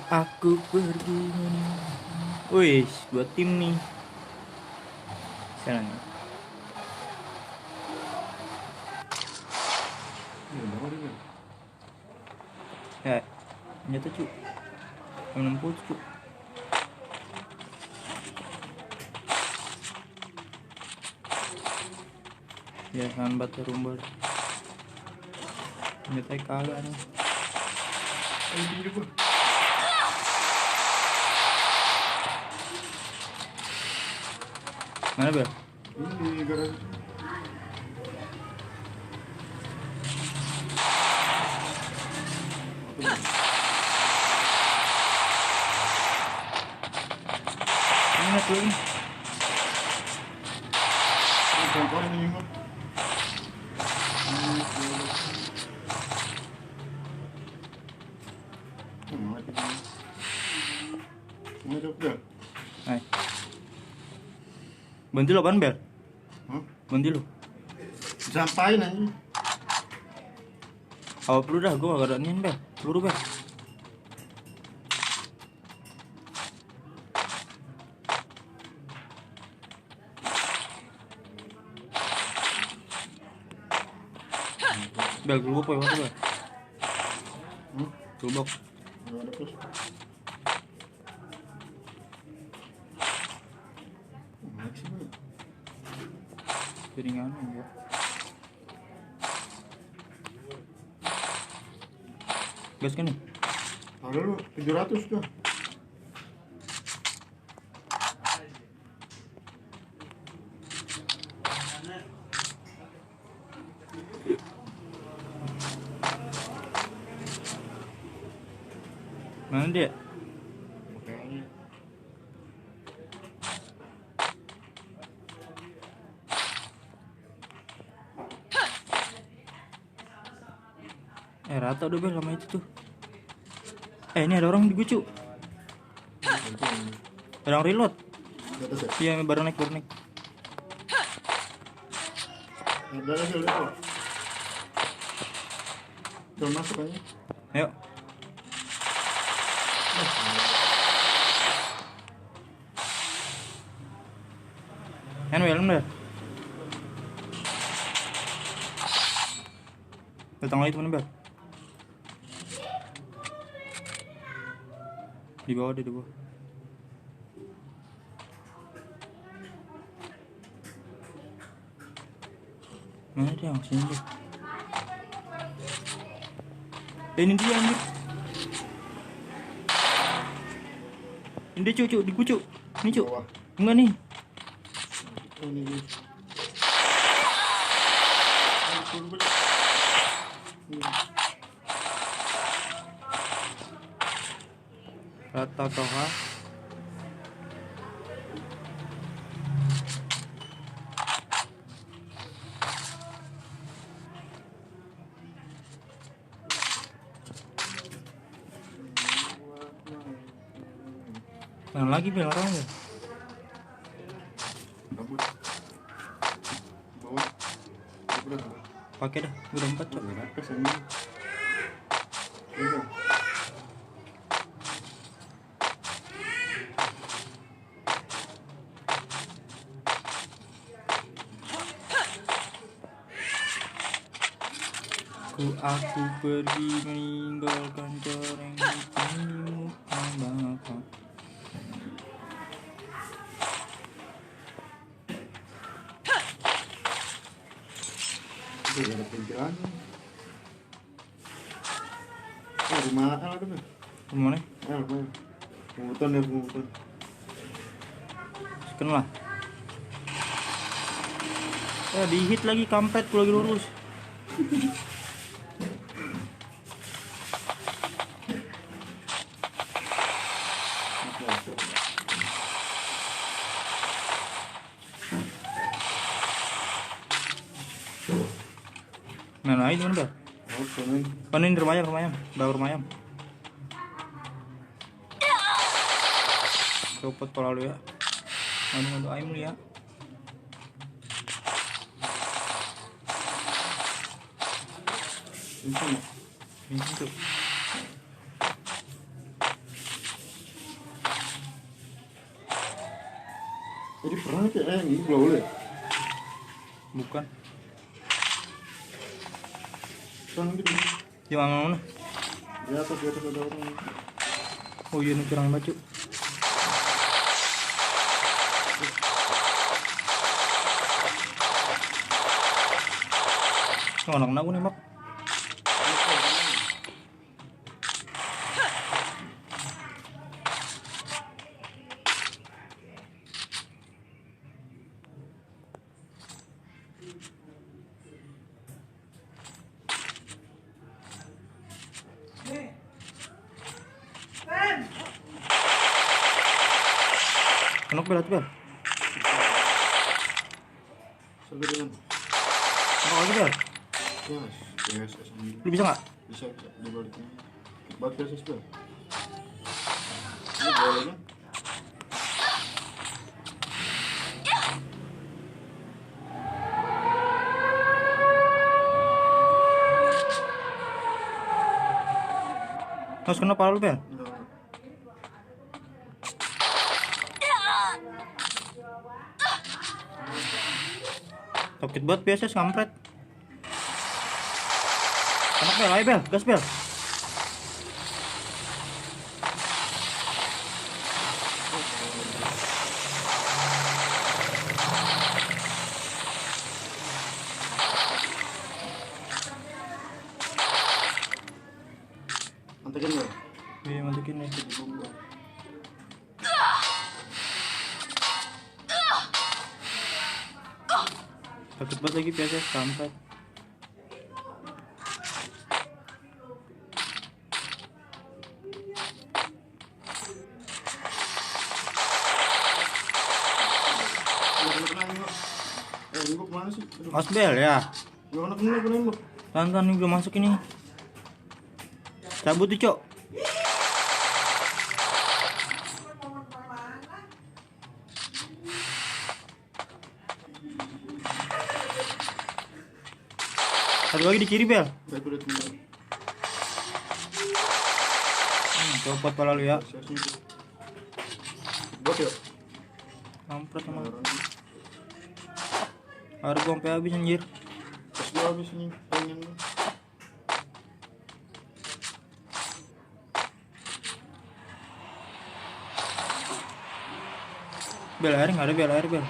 Aku pergi. Wih, dua tim nih. Sana nih. Ya, nyata cu. M60 cu. Ya, sambat rumbar. Nyata kagak nih. Mana Bel? Ini garasi. Ini tuh ini. Contoh ini mah. Hai. Bantu lo kan Bel? Bantu lo. Sampain aja. Awal peluru dah, gua gak ada nian Bel. Peluru Bel. Bel, gelubok apa Bel? Gelubok. Nggak ada terus. Jaringan ya. Gas kan nih? Ada lu 700 tuh. Mana dia? Makanya. Rata udah Bel sama itu tuh. Ini ada orang di gue cu. Ada orang reload. Di atas ya? Iya, baru naik. Ada lagi lihat. Udah masuk aja. Ayo. Helm dah. Datang lagi temen Bel. Di bawah deh, di bawah. Mana dia? Sini dia. Ini dia anjir. Ini dia cu, di kucu. Ini cu. Bawah. Enggak nih. Ini dia. Rata toha. Yang lagi Bel orangnya. Kabut. Bawah. Udah. Pakai dah, udah 4 cok. Udah atas ini. Udah. Aku pergi meninggalkan coreng di muka bapak. Udah ada pinggiran. Rumah L ada kan? Kemana? L. Pungutan ya, pungutan. Sekian lah. Ya dihit lagi kampret gue lagi lurus. Nah itu mana Bel? Panen di rumah ayam, dapur rumah ayam. Copot pola lu ya. Ngadu ayam lu ya. Ini tuh. Jadi pernah kayak yang ini boleh. Bukan. Pernah gitu. Di mana? Di atas ada orang. Oh iya nih curang baju. Oh, anak aku nih mak. Anak berat bel. Sampai dengan. Anak lagi bel. Yes, yes, yes. Lu bisa nggak? Bisa di baliknya. Buat proses bel. Ini boleh kan? Harus kena pala lu bel. Sakit banget biasa kampret. Anak bel, ayo bel, gas bel. Mantekin bel. Iya masukin nih. Sakit banget lagi biasa kampret. Ini kemana sih? Mas bel ya. Gimana kena? Tahan nih belum masuk ini. Cabut tuh cok. Satu lagi di kiri bel. Copot pala lu ya. Buat ya? Kampret emang. Harus gua sampai habis anjir. Terus gua habis ini pengen. Bel air nggak ada bel air bel.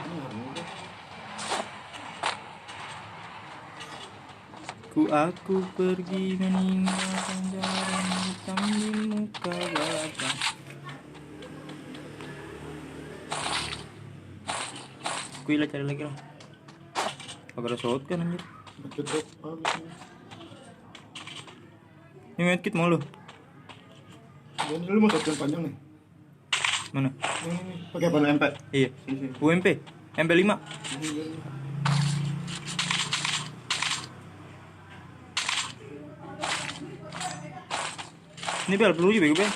Aku pergi meninggalkan jalan hitam di muka wajah. Kuilah cari lagi lah. Agak ada shotgun anjir. Ini medkit mau lu? Dan lu mau shotgun panjang nih? Mana? Ini pakai apa MP? Iya. UMP. MP5. Ini bel peluru juga bel.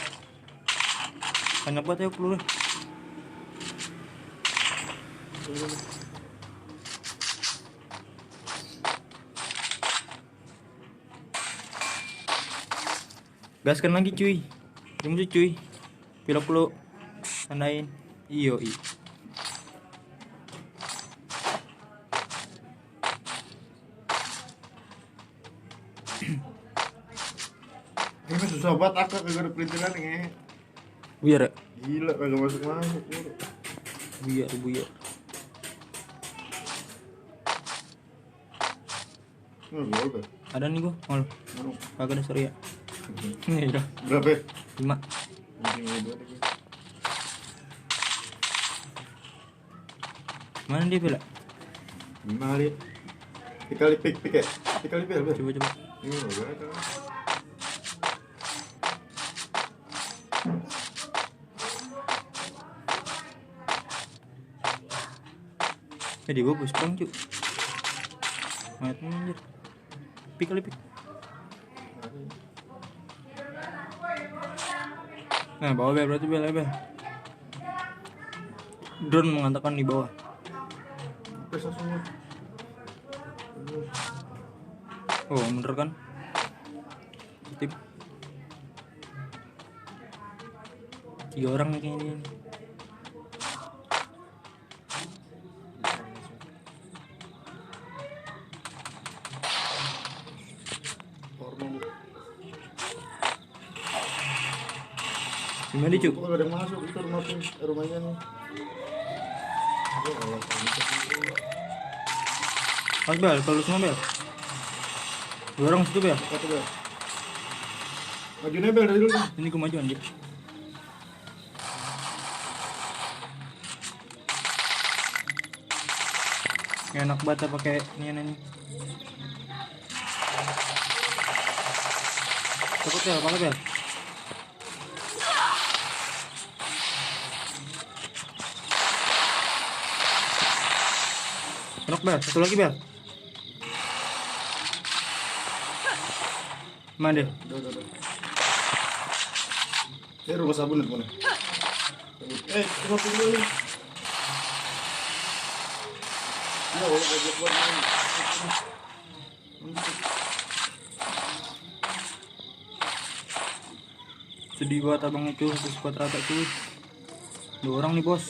Banyak banget ya peluru. Gaskan lagi cuy. Jemput cuy. Pilok lu. Tandain. Iyo i. Ini susah banget akak kagak ada perintilan nih. Buyar ya? Gila kagak masuk. Buyar. Gua Ada nih gua. Mau lu? Kagak ada sorry ya. Ini udah. Berapa? 5. Mana dia bela? 5 kali. Dikali pik ya. Dikali bel. Coba. Ini enggak ada. Jadi gua bus perang cuy. Mayat anjir. Pik kali pik. Nah, bawah bel berarti bel. Drone mengatakan di bawah. Pesa semua. Oh, bener kan? Tip. 3 orang nih kayaknya. Gimana cu? Kok gak ada yang masuk itu rumahnya nih. Mas Bel, kalau semua Bel. Dua orang situ Bel. Satu Bel. Maju nebel dari dulu. Ini gue maju anjir. Enak banget pakai ini. Cepet Bel, pakai Bel. Enak Bel, satu lagi Bel. Mana deh? Udah. Rumah sabun itu mana? Rumah sabun dulu. Ya, Allah, gojek buat main. Sedih banget abang itu, satu squad rata tuh. 2 orang nih bos.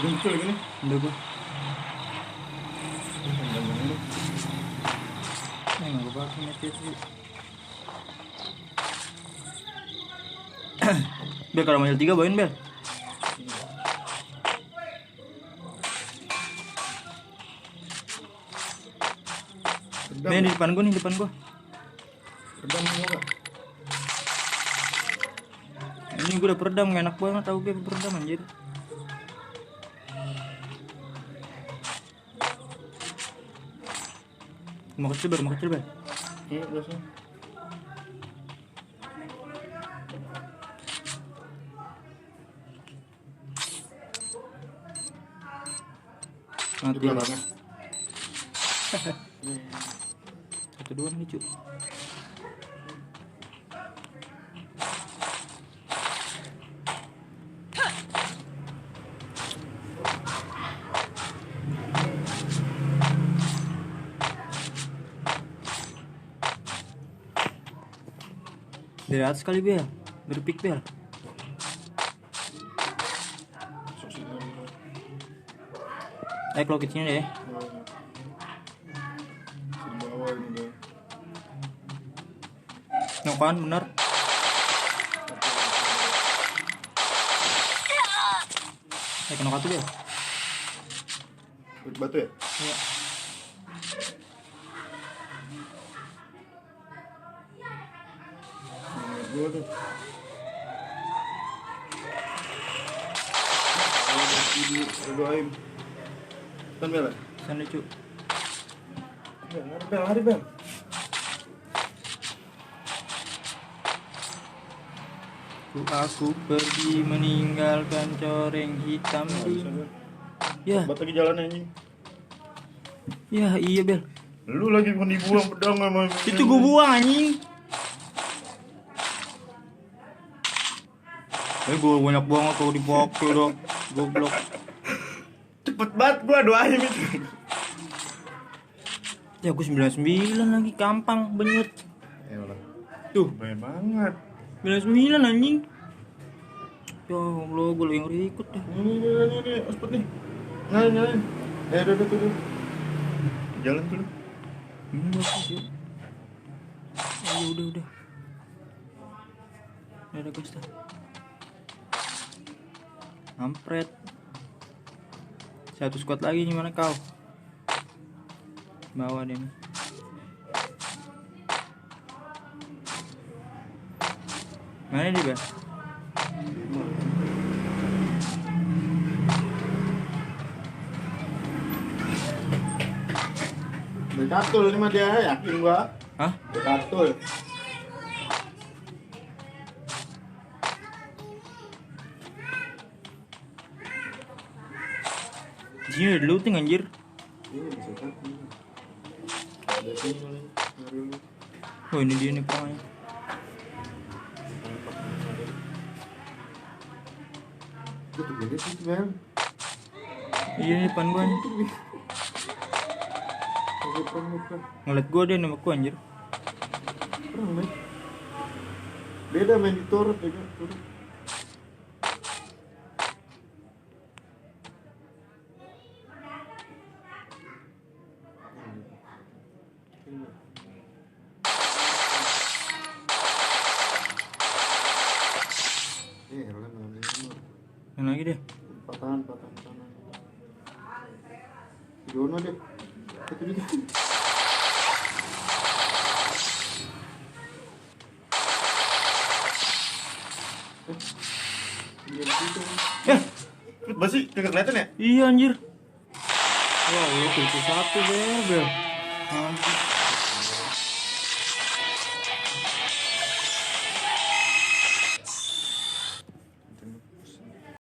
Muncul lagi nih. Udah gua. Nggak apa-apa mati sih. Bel kalau model 3 bawain Bel. Nih di depan gua. Redam semua Kak. Ini gua udah peredam, enak banget tau gue peredam anjir. Mau kecil Bel. Iya, biasa. Di Mati. belakangnya. Satu dua nih cu. Dari atas kali Bel. Berpik Bel. Masuk sini. Ayo kalau kecilnya deh. Di bawah ini Bel. Nokan bener. Kena kartu Bel. Batu ya? Iya. Gua tuh. Doain. Kan Bel? Sana cu. Lari Bel. Aku pergi meninggalkan coreng hitam di. Ya, Bat lagi jalan anjing. ya iya Bel. Lu lagi mau dibuang pedang sama Itu gua buang anjing. Gua banyak banget kalau dipakai dong. Goblok. Cepet banget gua doain itu. Ya gua 99 lagi gampang benyet. Tuh, Baik banget. 99 anjing. Ya Allah, gua yang ikut deh. Ini, ospet nih. Nyalain. Udah. Jalan dulu. Bagus ya. Ayo udah. Udah guys dah. Ampret. Satu squad lagi gimana kau? Bawa deh nih. Mana dia Bel? Bekatul ini mah dia, yakin gua. Hah? Bekatul. Sini ada looting anjir. Oh ini dia nih perangnya. Tuh gede sih Bel. Iya nih depan gua nih. Ngeliat gua deh nama gua anjir. Beda main di turret ya kan. Roland mana? Yang lagi deh. Patahan kanan. Jono deh. Itu juga. Ya, Basi, kagak kelihatan ya? iya anjir. Wah, lu 1 bel. Mampus.